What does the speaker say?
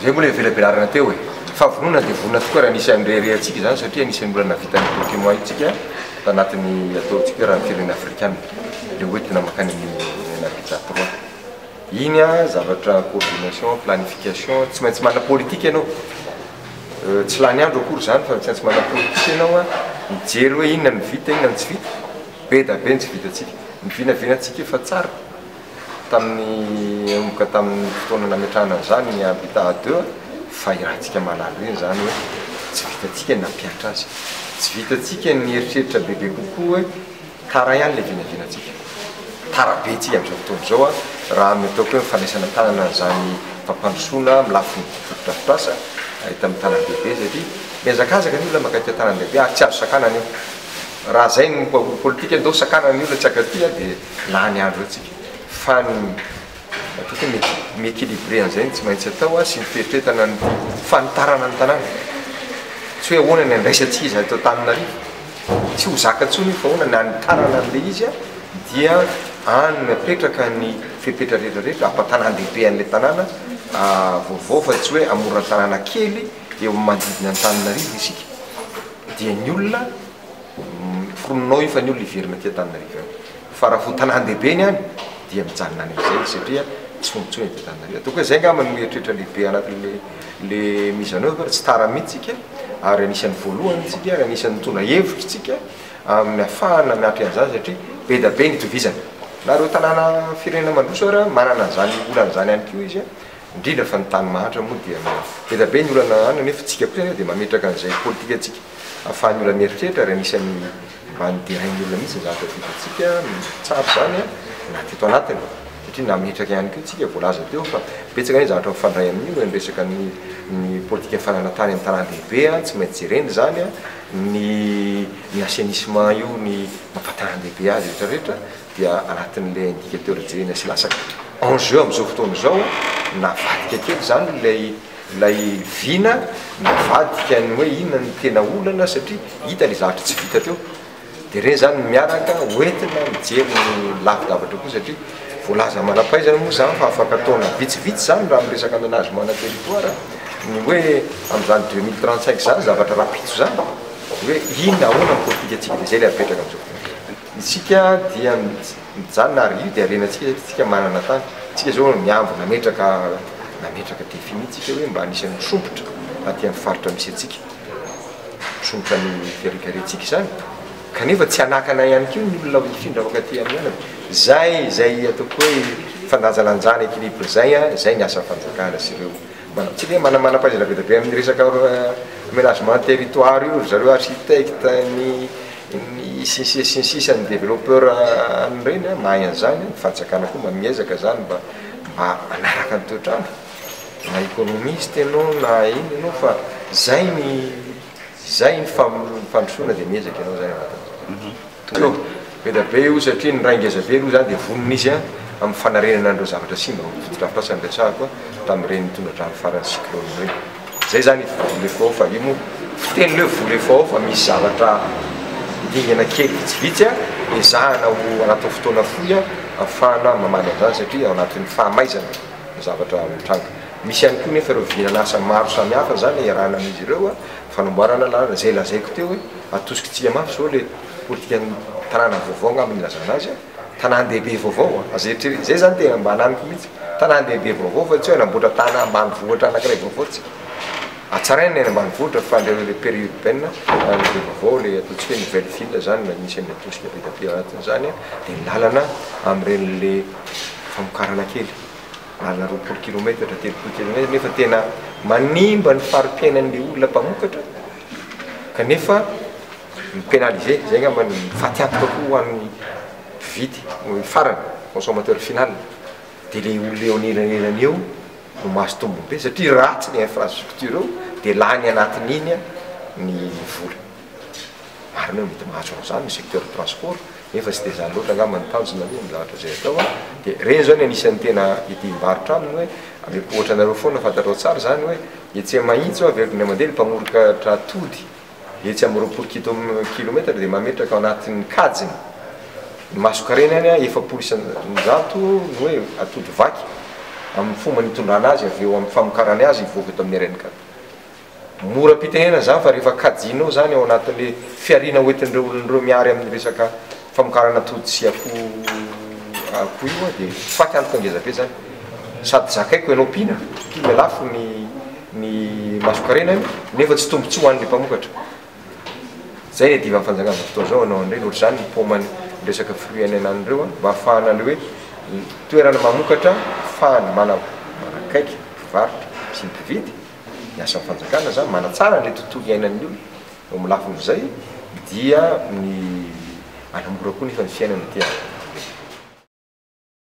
Zay moa le velabelarana teo e. Fa vonona dia vonona tokoa raha anisan'ny reharehantsika izany satria anisan'ny olona nahavita ny document io tsika tanatin'ny ataontsika hoe raha ny firenena afrikana le hoentina mankany amin'ny habitat 3. Iny an zavatra coordination, planification, tsy maintsy manana politika ianao. Tsy lany andro akory izany fa tsy maintsy manana politika ianao an, mijery hoe inona no vita, inona no tsy vita. Be da be ny tsy vitantsika. Ny vinavinantsika efa tsara. Tamin'ny nanomboka tamin'ny fotoana nametrahana an'izany ny Habitat 2 fa iarahantsika mahalala eny izany hoe tsy vitantsika ny nampihatra azy. Tsy vitantsika ny nieritreritra bebe kokoa hoe tara ihany ilay vinavinantsika. Tara be tsika amin'izao fotoana izao raha amin'ny ataoko hoe ny fandraisana an-tanana an'izany fampandrosoana amin'ny lafiny fotodrafitrasa eto amin'ny tanàn-dehibe satria mihazakazaka ny olona mankaty an-tanàn-dehibe ary tsy azo sakanana io. Raha izay no politika ndao sakanana ny olona tsy hankaty dia Lany andro eo tsika fa ny ataoko hoe mi-equilibrer an'izay no tsy maintsy atao sy ny fieritreretana ny fanitarana ny tanàna. Tsy hoe ahoana ny andraisantsika izy ato Antananarivo, tsy ho zaka intsony io fa ahoana ny hanitarana an'ilay izy dia any no apetraka ny fepetra rehetra rehetra hampantanàn-dehibe an'ilay tanàna vaovao fa tsy hoe hamorona tanàna kely eo amin'ny manodidina an'Antananarivo isika dia ny olona Forononao io fa ny olona hiverina aty Antananarivo ihany. Fa raha vao tanàn-dehibe ny any dia mijanona any amin'izay izy satria tsy omby intsony aty Antananarivo. Ataoko hoe izay angamba no eritreritra lehibe anatin'ilay le mise en oeuvre, tsy tara mihitsy isika ary anisan'ny voalohany isika ary anisan'ny nitondra hevitra isika amin'ny ahafahana miatrika an'izany satria be dia be ny itovizana. Na ireo tanàna firenena mandroso ara manana an'izany olana izany ihany koa izy, indrindra fa ny tany mahantra moa dia be dia be ny olana any nefa isika kosa anefa dia mametraka an'izay politikantsika. Ahafahan'ny olona mieritreritra ary anisan'ny mba noderain'ny olona mihitsy ny zavatra vitantsika tsara izany na teto anatiny satria nametraka ihany koa isika voalaza teo fa betsaka ny zavatra mifandray amin'io ny resaka ny ny politikan'ny fananantany amin'ny tanàn-dehibe tsy maintsy jerena izany ny ny assainissement io ny mampatanàn-dehibe azy rehetra rehetra dia anatin'ilay indicateur jerena sy lasa enjeu amin'izao fotoana izao navadika kely izany ilay Ilay vina navadika ny hoe inona no tena olana satria hita ilay zavatra tsy vita teo. Dia ireny izany no miaraka hoentina mijery ny lavidavitra koa satria voalaza manam-pahaizana moa izany fa afaka taona vitsivitsy izany raha miresaka aménagement na territoire ny hoe amin'izany 2035 izany zavatra rahampitso izany hoe inona ahoana ny politikantsika dia izay ilay apetraka amin'izao fotoana izao. Isika dia Mijanona ary io dia harenantsika satria tsika manana tany. Tsika zao mihambo nametraka nametraka défi mihitsy tsika hoe mba anisan'ny misompotra aty amin'ny faritra misy antsika. Misompotra ny fiharinkarentsika izany. Kanefa tsy hanakana ihany koa ny olona hifindra mankaty amin'ny anana. Zay izay ataoko hoe fandanjalanjana équilibre zay an, zay ny asan'ny fanjakana sy ireo manam tsika hoe manam-pahaizana be dia be amin'ny resaka aménagement territoire io ry zareo architecte ny Ny sy ny sisa sy ny sisa ny developpeur an'ireny an, mahay an'izany an, ny fanjakana koa mba miezaka zany mba mba hanaraka ny toetr'andro, na economiste ianao na inona ianao fa zay ny zay ny fandrosoana dia miezaka ianao zany anatin'izay. Tonga be dia be io satria ny ray ngeza be aloha zany dia vonona izy an amin'ny fanarenana an'ireo zavatra simba, fotodrafitrasa niresahako tamin'ireny tondra-drano farany cyclone ireny. Zay zany vola efa ao fa io moa fiteny le hoe vola efa ao fa misy zavatra dingana kely vitsivitsy ezahana ho anatin'ny fotoana fohy ahafahana mamaly an'izany satria ao anatin'ny fahamaizana ny zavatra mitranga. Misy ihany koa nefa ireo vinan'asa maro samihafa zany iarahana amin'izy ireo, fanamboarana lalana, zay lazaiko teo hoe atosikitsika mafy zao le politikan'ny tanàna vaovao angamba no ilazana azy. Tanàn-dehibe vaovao a! Aza eritreretina, izay izany tena mba ananiko mihitsy, tanàn-dehibe vaovao fa tsy hoe hanamboatra tanà ambanivohitra anankiray vaovao tsika. Hatsaraina ny any ambanivohitra fa ilay le périurbaine, tanàn-dehibe vaovao, ilay ataontsika hoe nouvelle ville izany no anisan'ny atosika be dia be ao anatin'izany a, dia ny lalana amin'ireny le famokarana kely, lalana 20 kilometatra, 30 kilometatra nefa tena manimba ny fari-piainan'ilay olona mpamokatra kanefa Mi-pénaliser, izay angamba ny faty antoka koa ho an'ny mpividy farany, consommateur final, dia ilay olona eo anelanelany eo no mahazo tombony be satria ratsy ny infrastructure eo dia lany anatin'iny ny vola. Marina hoe mety mahazo an'izany ny secteur transport nefa tsy dia izany loatra angamba ny tanjona aloha amin'ny zavatra izay atao an, dia ireny izao ny anisan'ny tena hidim-barotra aminy hoe ameko ohatra anareo foana fantatrao tsara izany hoe etsy Mahitsy ho'a velona mandeha ny mpamorikatra atody Etsy amin'ny 20 kilometatra dia mametraka ao anatin'ny kajiny ny masonkarena any 40% ny hoe atody vaky. amin'ny fomba nitondrana azy avy eo amin'ny famokarany azy hivoaka eto amin'ny RN4. Mora am-pitenenana izany fa rehefa kajianao izany ao anatin'ilay fihariana hoentin'ireo olona ireo mihary amin'ny resaka famokarana atody sy akoho akoho io dia faty antoka ngeza be izany. Sady zakaiko ianao mpihinana, mpila lafo ny ny masonkarenany nefa tsy tombontsoa ho an'ilay mpamokatra. Zay ny adivan'ny fanjakana amzao fotoana zao hanao an'ireny, ohatr'izany ny paoma ny resaka fruits any anany ireo an, mba ahafahana le hoe toerana mamokatra ahafahana mana manakaiky mpivarotra sy ny mpividy, ny asan'ny fanjakana zany manatsara an'le tontolo iainan'ny olona eo amin'ny lafin'izay dia ny hanamora koa nefa ny fiainana aty.